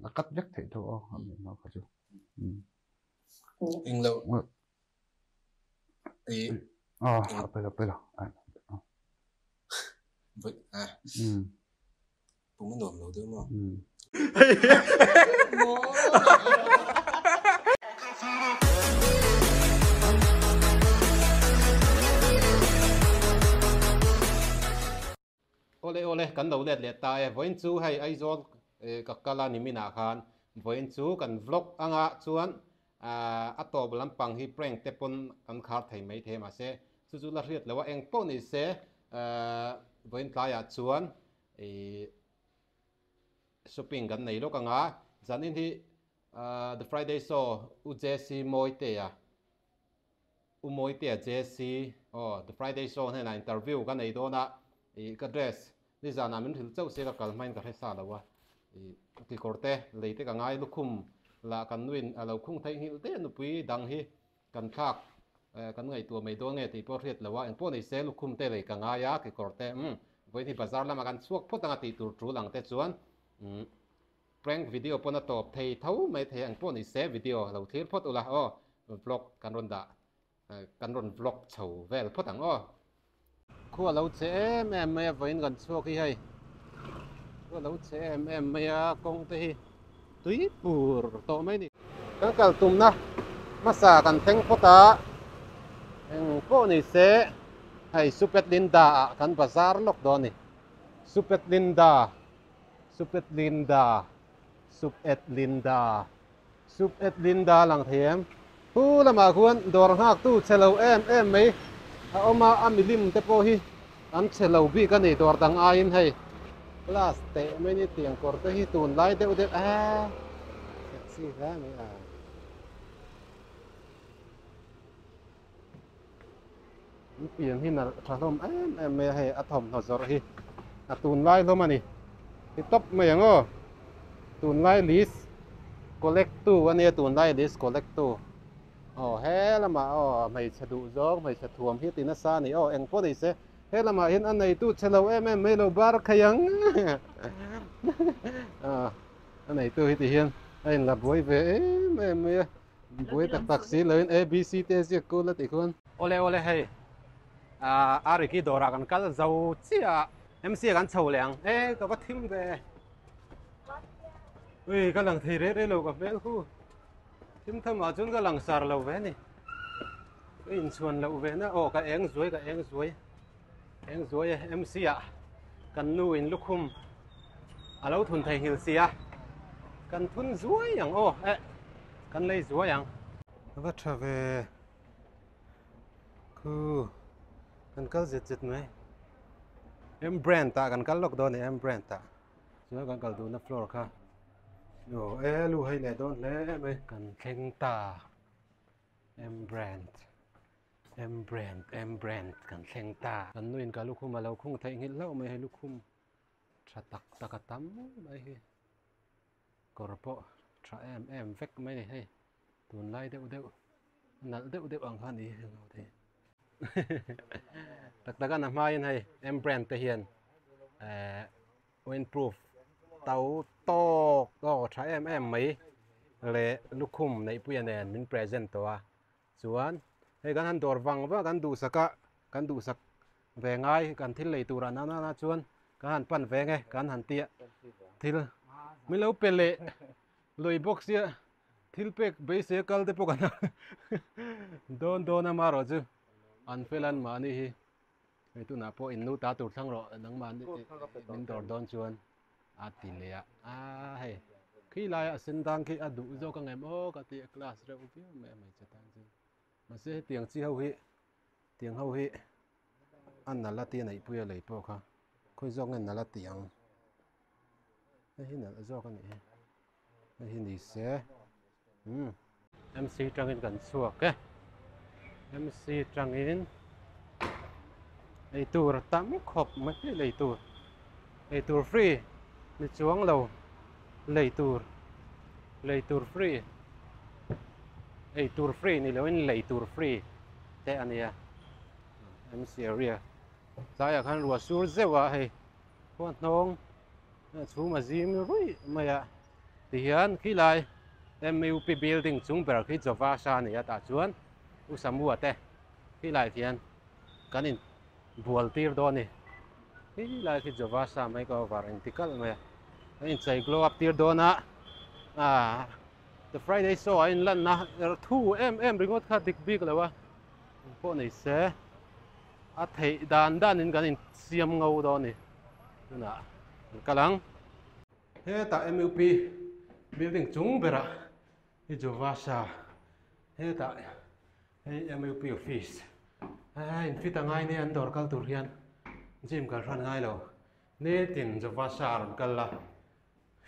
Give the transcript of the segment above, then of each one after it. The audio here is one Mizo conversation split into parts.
A cut vek theih tho aw a mi kha chu. Eng lo. I. Ah, a pela pela. Voi a. Pum a nuam lo deuh maw? Awle awle kan lo let leh ta e vawiin chu hei Aizawl ka kal a nimin ah khan vawiin chu kan vlog anga chuan a tawp lampang hi prank te pawn kan khar thei mai thei a mahse chu chu la hriat lo a eng pawh ni se vawiin tlaiah chuan ih shopping kan nei lawk anga zanin hi the Friday show U Jesse Mawitea U Mawitea JC, Aw, The Friday Show hnenah interview ka nei dawn a, ih ka dress nizanah min hrilh chauh sia ka kal hmain ka hre sa lo a, ih kekawr te lei te ka ngai lukhum lah kan nuin a lo khung theih nghilh te nupui dang hi kan thlak kan ngaihtuah mai dawn nge tih pawh hriat lo a, engpawh nei se lukhum te lei ka ngai a kekawr te umm vawiin hi bazar lamah kan chhuak phawt anga tih tur tul ang te chuan umm Prank video pawn a tawp thei tho mai thei ang pawh ni se video lo thlir phawt ula aw vlog kan rawn dah kan rawn vlog chho vel phawt ang aw. Khua lo che em em mai a vawiin kan chhuak hi hei khua lo che em em mai a kawng te hi tui pur tawh mai ni. Kan kal tumna hmasa kan thleng phawt a eng pawh ni se hei Supet Linda ah kan bazar lawk dawn a ni Supet Linda. Sup et Linda, Sup et Linda, Sup et Linda lang thei em? Pu lamah khuan dawr nghak tu che lo em em mai a awm a, a milim te pawh hi an che lo bik a ni dawr dang aiin hei class teh mai ni tiang kawr te hi tunlai deuh deuh a sexy hle mai a. An pian hi nalh tha hlawm em em mai a hei a thawmhnaw zawrh hi a tunlai hlawm a ni ti tawp mai ang aw tunlai list collect tu a nia tunlai list collect tu aw he lamah aw hmeichhe duh zawng hmeichhe thuam hi ti nasa a ni aw eng pawh ni se he lamah hian a neitu che lo em em mai lo bar thei ang a neitu hi ti hian a inla buai ve em em mai a. Buai tak tak si loin A B C te a ziak kul a tih khuan. Awle awle hei ah Ricky dawrah kan kal zo chiah a MC ah kan chho leh ang e ka va thim ve ui ka lang thei reh reh lo ka hmel khu thim tham ah chuan ka lang sar lo ve ni ka inchhuan loh ve na aw ka eng zuai ka eng zuai eng zuai e MC ah kan nu in lukhum a lo thun thei nghil si a kan thun zuai ang aw eh kan lei zuai ang va tha ve khu kan kal zet zet mai M brand ah kan kal lawk dawn a ni M brand ah chuan kan kal duhna floor kha aw e lu hei leh dawn hle mai kan thleng ta M brand. M brand M brand kan thleng ta. Kan nuin ka lukhum a lo khung theih nghilh hlauh mai hei lukhum tha tak tak a tam mai hi kawr pawh tha em em vek mai ni hei tunlai deuh deuh nalh deuh deuh ang kha a ni heng ho te hi tak tak a na hmain hei M brand te hian eh windproof to tawk aw tha em em mai leh lukhum neihpuia nen min present tawh a. Chuan hei kan han dawr vang vang kan duhsak a, kan duhsak ve ngai kan thil lei tur ah na na chuan kan han pan ve nge kan han tia thil min lo pe leh lui bawk sia thil pek beisei a kal te pawh kan dawn dawn a marawh chu an fel an mahni hi hei tunah pawh in nu ta tur thlang rawh nangmah min dawr dawn chuan. A ti leh a, a hei khi laia a sen dang khi a duh zawk ang em aw ka ti a class reuh viau mai a hmeichhe tan chuan mahse hetiang chi ho hi tiang ho hi a nalh a tia neihpui a lei pawh kha khawi zawk nge nalh a tih ang hei hi nalh zawk a nih hi hei hi ni se umm MC tangin kan chhuak e MC tangin eitur a tam khawp mai lei tur eitur free ni chuang lo lei tur lei tur free eitur free ni loin lei tur free te a nia MC area tlaiah khan ruah sur zeuh a hei khuahnawng chhum a zim ruih mai a. Tihian khilai MUP building chung ber khi Jovasa a ni a tah chuan U Samua te khilai khian kan in bual tir dawn a ni. Khilai khi Jovasa makeover engti kalh mai a kan inchei glow up tir dawn a ah The Friday show ah inlanna er thu em em ringawt kha dik bik lo a engpawh nei se a theih dan dan in kan insiam ngo dawn a ni tunah kan kal ang. Hetah MUP building chung berah hi Jovasa hetah hei MUP office a in fit a ngai nia an dawr kal tur hian gym kal hran ngai lo nitin Jovasa a rawn kal a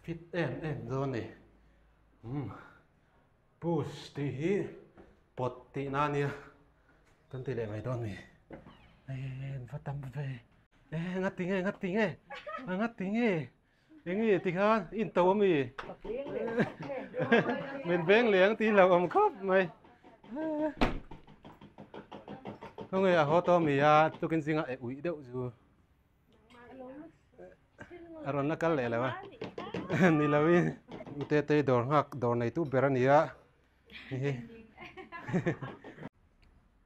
fit em em dawn a ni umm push tih hi pawt tih na ania kan ti leh mai dawn a ni hei an va tam ve e ngati nge ngati nge ngati nge. Enge ti khan in to ami? Min veng leng ti lo awm khawp mai. Khawnge a haw tawh ami a tukin zinga e uih deuh chu. A rawn la kal leh lo a. Ni lo in. Ute te dawr nghak dawr neitu ber a nia.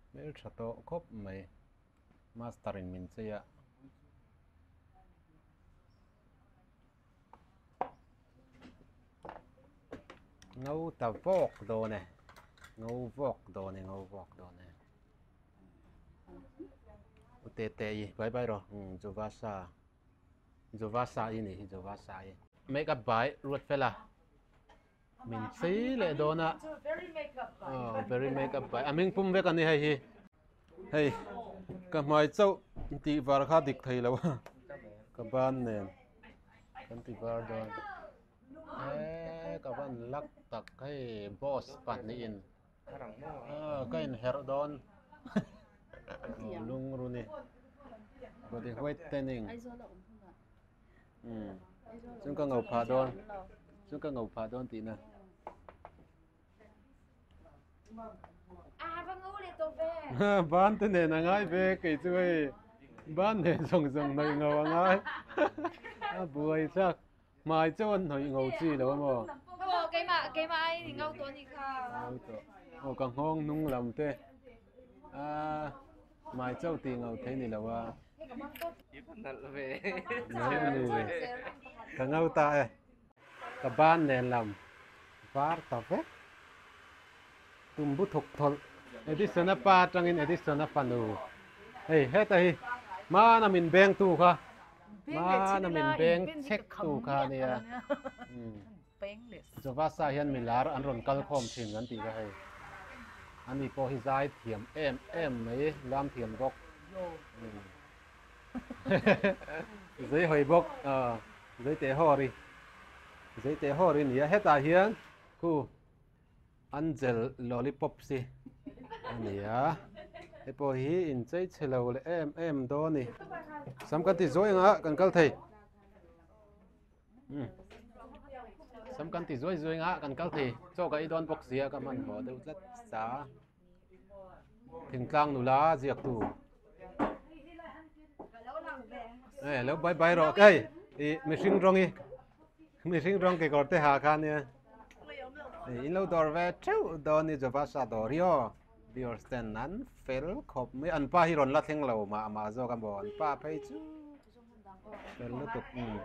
Hmel tha tawh khawp mai. Master in min chei a. Ngo ta vawk dawn e ngo vawk dawn e ngo vawk dawn e u te te i bye bye rawh um jovasa jovasa i nih hi jovasa i make up by ruat fela min chei leh dawn a oh very make up by a hming pum vek a ni hei hi hei ka hmai chauh tih var kha dik thei lo a ka ban nen kan ti var dawn e ka van lak tak hei boss pahnihin ka inherh dawn lungruni body whitening umm chuan ka ngau phah dawn chuan ka ngau phah dawn tihna ban te nen a ngai ve kei chu hei ban nen zawng zawng hnawih ngau a ngai a buai thlak hmai chauh an hnawih ngau chi lo amaw aw ka nghawng hnung lam te a hmai chauh tih ngau thei ni lo a. Ka ngau ta e. Ka ban nen lam var ta vek. Tumbu thuk thawlh Edison-a pa atangin Edison-a fanu. Hei heta hi hmana min beng tu kha hmana min beng chek tu kha a nia. Jovasa hian milar an rawn kal khawm thin kan tih kha hei. Ani pawh hi zai thiam em em mai lam thiam bawk. Zei hawi bawk zei teh haw ri zei teh haw ri nia hetah hian khu Angel lollipop si a ni a hei pawh hi inchei chhe lo leh em em dawn a ni sam kan ti zuai anga kan kal thei sam kan ti zuai zuai anga kan kal thei chaw ka ei dawn bawk sia ka hmanhmawh deuh tlat sa. Thingtlang nula ziaktu. Eh, lo bye bye rawh. Ei, i mihring rawng i. Mihring rawng kekawr te ha kha nia. Ei, in lo dawr ve theuh dawn ni Jovasa dawr hi aw. Viewers ten an fel khawp mai. An pa hi rawn la thleng lo mah mah zawk a maw. An pa phei chu fel lutuk. Um.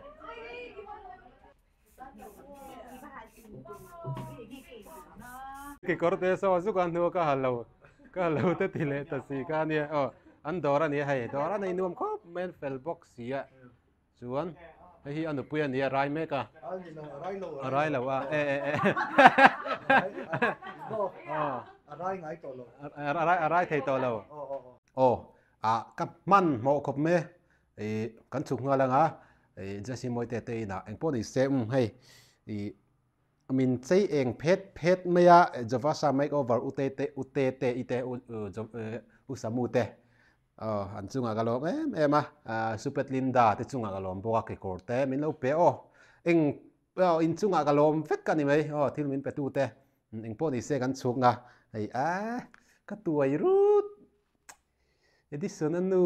Kekawr te saw zuk a hnu ka ha lo ka ha lo te ti leh ta si kha ania aw an dawr a ni a hei dawr a nei nuam khawp mai an fel bawk si a chuan hei hi a nupui a ni a rai mek a a rai lo a e e e a rai thei tawh lo aw ah ka hman hmawh khawp mai Ih kan chhuk nghal anga ih Jesse Mawite te inah eng pawh ni se umm hei ih min chei eng phet phet mai a Jovasa makeover u te te u te te i te u u Samu te aw an chungah ka lawm em em a ah Supet Linda te chungah ka lawm bawk a kekawr te min lo pe aw eng aw inchungah ka lawm vek a ni mai aw thil min pe tu te eng pawh ni se kan chhuk nga hei a ka tuai rut. Edison a nu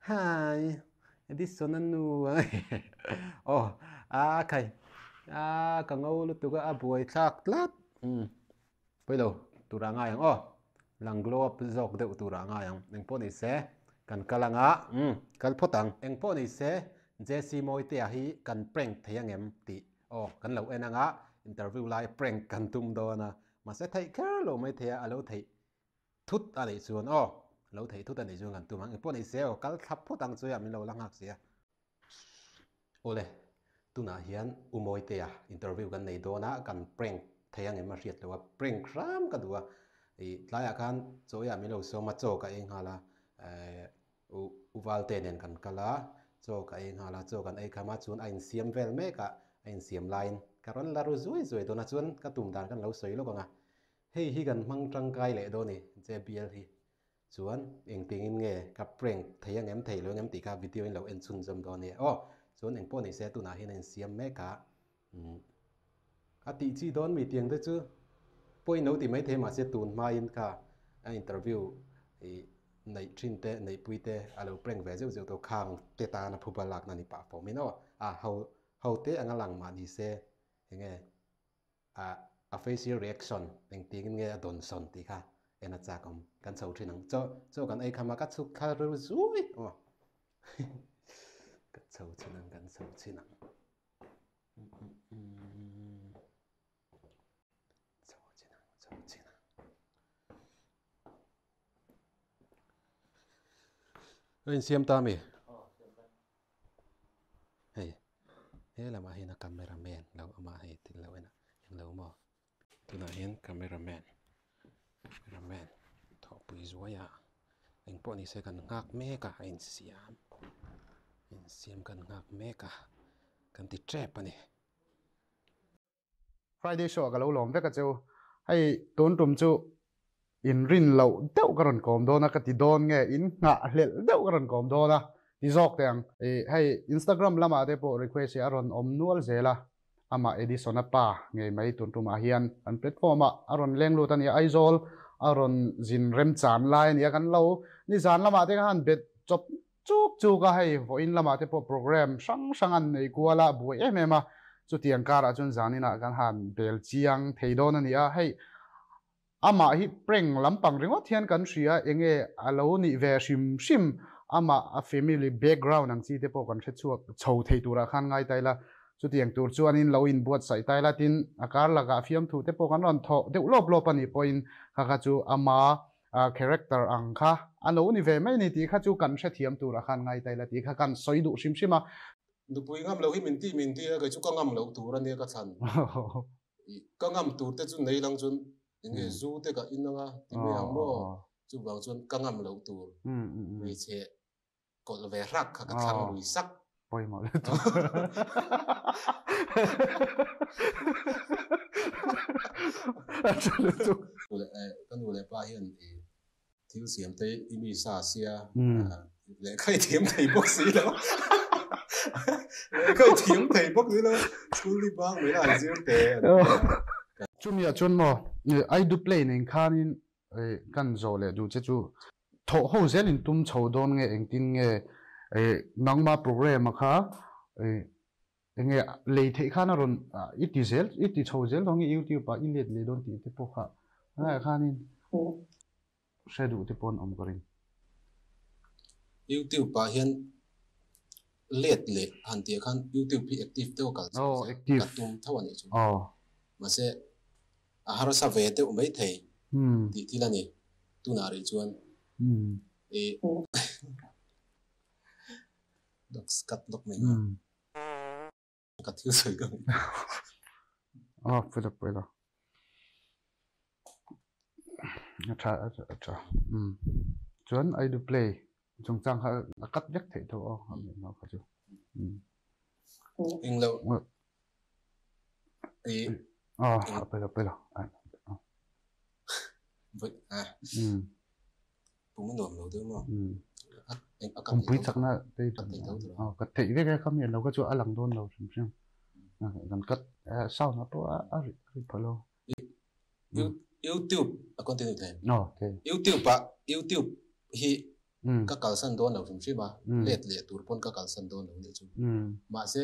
Hi Edison a nu Oh a khai A ka ngo lutuk a, a buai thlak tlat. Umm pawilo tur ah ngai ang aw. Lang glow up zawk deuh tur ah ngai ang. Engpawh ni se kan kal ang a, umm kal phawt ang. Engpawh ni se JC Mawitea hi kan prank thei angem tih aw kan lo en ang a, interview lai prank kan tum dawn a, mahse theih kher lo mai thei a, a lo theih thut a nih chuan aw lo theih thut a nih chuan kan tum ang. Engpawh ni se aw kal thlap phawt ang chuia min lo la nghak si a. Awle, tunah hian U Mawitea interview kan nei dawn a, kan prank thei ang em a hriat loh a, prank hram ka duh a, ih tlaiah khan chawiah min lo sawm a, chaw ka ei nghal a, eh U U Valte nen kan kal a, chaw ka ei nghal a, chaw kan ei kham a, chuan a insiam vel mek a, a insiam laiin ka rawn la ru zuai zuai dawn a, chuan ka tum dan kan lo sawi lawk ang a, hei hi kan hmang tangkai leh dawn a ni, JBL hi. Chuan engtingin nge ka prank thei ang em thei lo ang em tih kha video in lo en chhunzawm dawn nia aw. Chuan engpawh ni se tunah hian a insiam mek a, umm a tih chi dawn mi tiang te chu pawhin lo ti mai thei mahse tun hmain kha a interview ih neih thin te neihpui te a lo prank ve zeuh zeuh tawh khang te tan a phuba lakna ni pah fawmin aw a ho ho te anga lang mah ni se enge A a facial reaction engtin nge a dawn sawn tih kha en a chak awm. Kan chho thin ang. Chaw chaw kan ei kham a, ka chhuk thla reu zui aw. Kan chho thin ang, kan chho thin ang. Chho thin ang, chho thin ang. A insiam ta mi? Hei he lamah hian a camera man lo awm a hei thil lo en a englo maw tunah hian camera man camera man thawhpui zuai a engpawh ni se kan nghak mek a a insiam insiam kan nghak mek a kan ti tep a ni. Friday show ah ka lo lawm vek a cheu. Hei tun tum chu in rin loh deuh ka rawn kawm dawn a ka ti dawn nge in nghah hlelh deuh ka rawn kawm dawn a ti zawk teh ang. Ih hei Instagram lamah te pawh request hi a rawn awm nual zel a, amah Edison-a pa ngei mai tun tumah hian kan platform ah a rawn leng lut a nia Aizawl a rawn zin remchan lai a nia kan lo nizan lamah te khan bet chawp Chuk chuk a hei vawiin lamah te pawh program hrang hrang an nei kual a, buai em em a, chutiang karah chuan zaninah kan han bel chiang thei dawn a ni a, hei amah hi prank lampang ringawt hian kan hria enge a lo nih ve hrim hrim amah a family background ang chi te pawh kan hre chhuak chho thei turah khan ngai ta ila, chutiang tur chuanin lo inbuatsaih ta ila tin a kar lakah fiamthu te pawh kan rawn thawh deuh lawp lawp a nih pawhin kha kha chu ama A character ang kha a lo ni ve mai ni tih kha chu kan hrethiam tur a khan ngai ta ila tih kha kan sawi duh hrim hrim a. Nupui ngam loh hi min ti min ti a, kei chu ka ngam loh tur a nia ka thlan. Ka ngam tur te chu nei lang chuan enge zu te ka in anga ti mai ang maw? Chuvang chuan ka ngam loh tur hmeichhe kawlh ve hrak kha ka thlang lui sak. Pawimawh lutuk. A tha lutuk. Ka nu leh pa hian thil siam te i mi sa sia lehkha i thiam thei bawk si lo. Lehkha i thiam thei bawk si lo. School ni bang mai la an zir te an ti a. Chumi ah chuan maw I do play nen khanin Kan zawh leh duh che chu thawh ho zel in tum chho dawn nge engtin nge nangma program a kha enge lei theih khan a rawn i ti zel i ti chho zel dawn nge youtube ah i let leh dawn tih te pawh kha helaiah khanin hre duh te pawh an awm ka ring. Youtube ah hian let leh han tih ah khan youtube hi active deuh a kal chho zel ka tum tho a nih chu mahse A harsa ve deuh mai thei tih thil a ni. Tunah rih chuan i Docs cut lawk mai nga. Ka thil sawi ka ngaih. Aw pui lo pui lo. A tha a tha. Chuan I do play chungchang kha a cut vek theih tho aw a mi kha chu. Englo. A pela pela. Pum a nuam lo deuh maw? Pumpui chakna te ka theih vek e kha mi lo kha chu a lang dawn lo hrim hrim. Kan cut sound a pawh a ri pha lo. YouTube a continue thei. YouTube ah YouTube hi ka kalsan dawn lo hrim hrim a, let leh tur pawn ka kalsan dawn lo nih chu. Mahse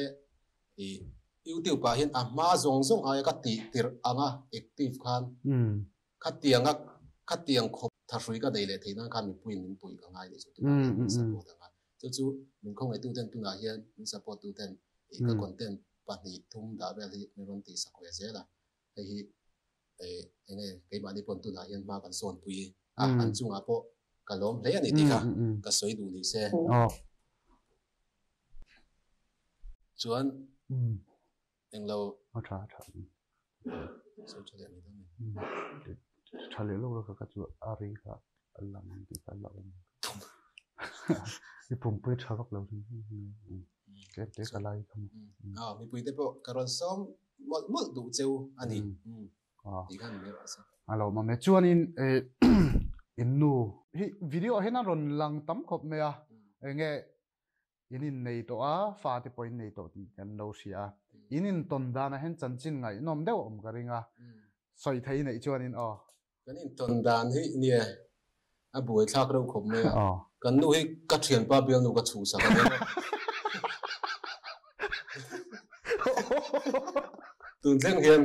i YouTube ah hian a hma zawng zawng aia ka tih tirh anga active khan khatianga khatiang khawp thahrui ka nei leh theih nan khan mipuiin min puih ka ngai leh chu tunah hian min support anga chu chu min khawngaih ten tunah hian min support tu ten ih ka content pahnih thum dah vel hi min rawn tih sak ve zel a hei hi enge keimahni pawn tunah hian hma kan sawn pui a an chungah pawh ka lawm hle a ni tih kha ka sawi duh ni se. Chuan englo a tha a tha sawi tha leh mai dawn ni. Tha leh lawk lawk ka chu a ri kha a lang tih kha a la awm. I pumpui tha vak lo tlem te ka lai kha. Mipui te pawh ka rawn sawm mawlh mawlh duh cheu a ni. Tih khan min rawh se. A lo awm e. Chuanin in nu hi video ah hian a rawn lang tam khawp mai a. Enge in innei tawh a, fate pawh in nei tawh tih kan lo hria a. In intawn danah hian chanchin ngaihnawm deuh a awm ka ring a. Sawi thei neih chuanin aw. Kan intawn dan hi nia a buaithlak reuh khawp mai a. Kan nu hi ka thianpa bialnu ka chhuhsak a nia. Tun thleng hian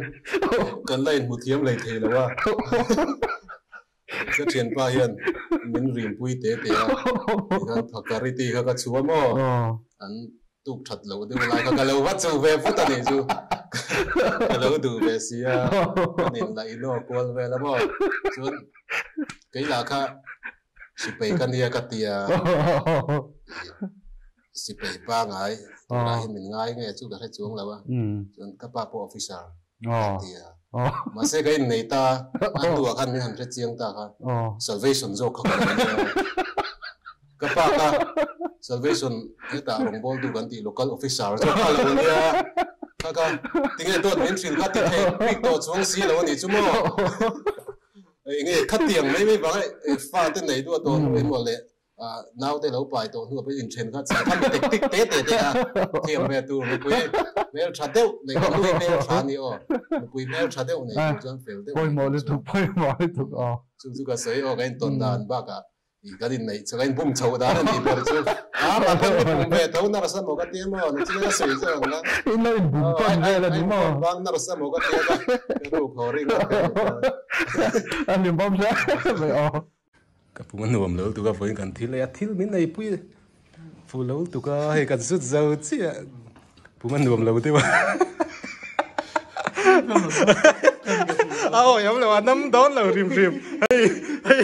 kan la inhmu thiam hlei thei lo a. Ka thianpa hian min rinpui te te a, tikhan Phakariti kha ka chhuah maw? An tuk that loh deuh lai kha ka lo va chuh ve phut a nih chu. Ka lo duh ve si a, ka nin lah in aw kual vel a maw? Chuan kei lah kha sipei ka nia ka tia, sipei pangai tunah hian min ngai nge chu ka hre chuang lo a, chuan ka pa pawh officer ka ti a. Mahse ka innei ta a hnuah khan min han hre chiang ta kha salvation zawk kha ka lo nia. Ka pa kha salvation hetah rawngbawltu kan tih local officer zawk kha lo nia. Kha kha tinge dawt min hrilh kha ti thei bik tawh chuang si lo a nih chu maw. Enge khatiang mai mai vang e fate nei duah tawh hnu emaw le Naute lo pai tawh hnu a pawh inthen kha chhe kha mi tek tik te te te a thiam ve tur nupui hmel tha deuh nei ka nui hmel tha ni aw nupui hmel tha deuh nei tur chuan fel deuh pawimawh lutuk pawimawh lutuk aw chu chu ka sawi aw ka intawn dan bakah i kan inneih chu ka inbum chhoh dan a nih ber chu a mah khan mi bum ve tho nurse a maw ka tia maw ni chu ka sawi zawk ang a in lo inbum tawn vel a ni maw bang nurse a maw ka tia ka ruk haw ring a a hlimawm hle mai aw Ka pum a nuam lo lutuk a vawiin kan thil ei a thil min ei pui fu lo lutuk a hei kan zut zo chiah pum a nuam lo deuh a a awi awm lo a nam dawn lo hrim hrim hei hei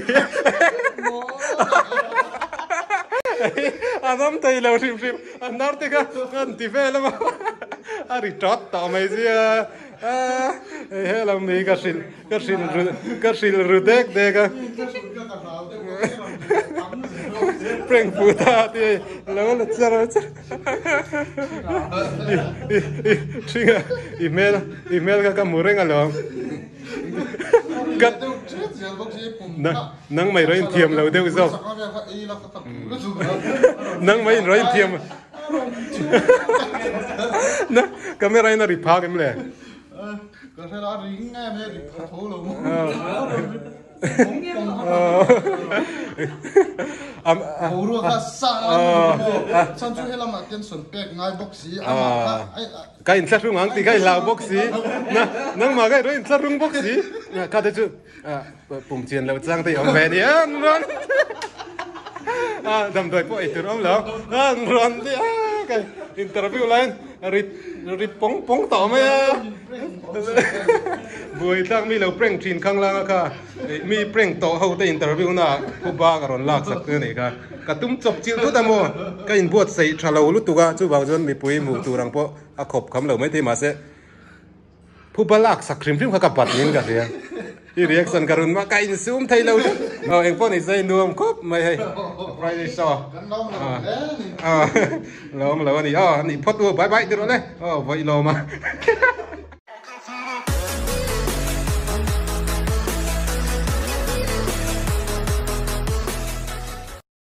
a nam thei lo hrim hrim a hnar te kha a an ti vel a a ri tawt tawh mai sia hei helam hi ka hrilh. Ka hrilh ru ka hrilh ru dek dek a. Prank pu ta ti hei lo la char char. I i i thinga i hmel i hmel kha ka hmu reng alawm. Ka nang mai rawn inthiam lo deuh zawk. Nang mai rawn inthiam. Na camera in a ri phak em le. Ka hre la ring nge me ri pha tho lo maw. Boruak kha sa a ni maw. Chan chu helamah tension pek ngai bawk si amah kha Ka inthlahrung ang tih kha i hlau bawk si. Nangmah kha i rawn inthlahrung bawk si. Kha te chu pum chian lo chang te i awm ve a nia an rawn. Damdawi pawh ei tur awm lo an rawn ti a ka interview laiin ri ri pawng pawng tawh mai a buai tlak mi lo prank thin khang langa kha mi prank tawh ho te interview na phuba ka rawn lak sak te a nih kha ka tum chawp chilh thut a maw ka inbuatsaih tha lo lutuk a chuvang chuan mipui hmuh tur ang pawh a khawp kham lo maithei mahse Phuba lak sak hrim hrim kha ka bat niin ka hria. I reaction ka run mah ka insum thei lo tlat. Aw eng pawh ni se nuam khawp mai hei. Friday show. Kan lawm lo hle a ni. Lawm lo a ni. Aw ni phawt u bye bye ti rawh le. Aw vawi lawm a.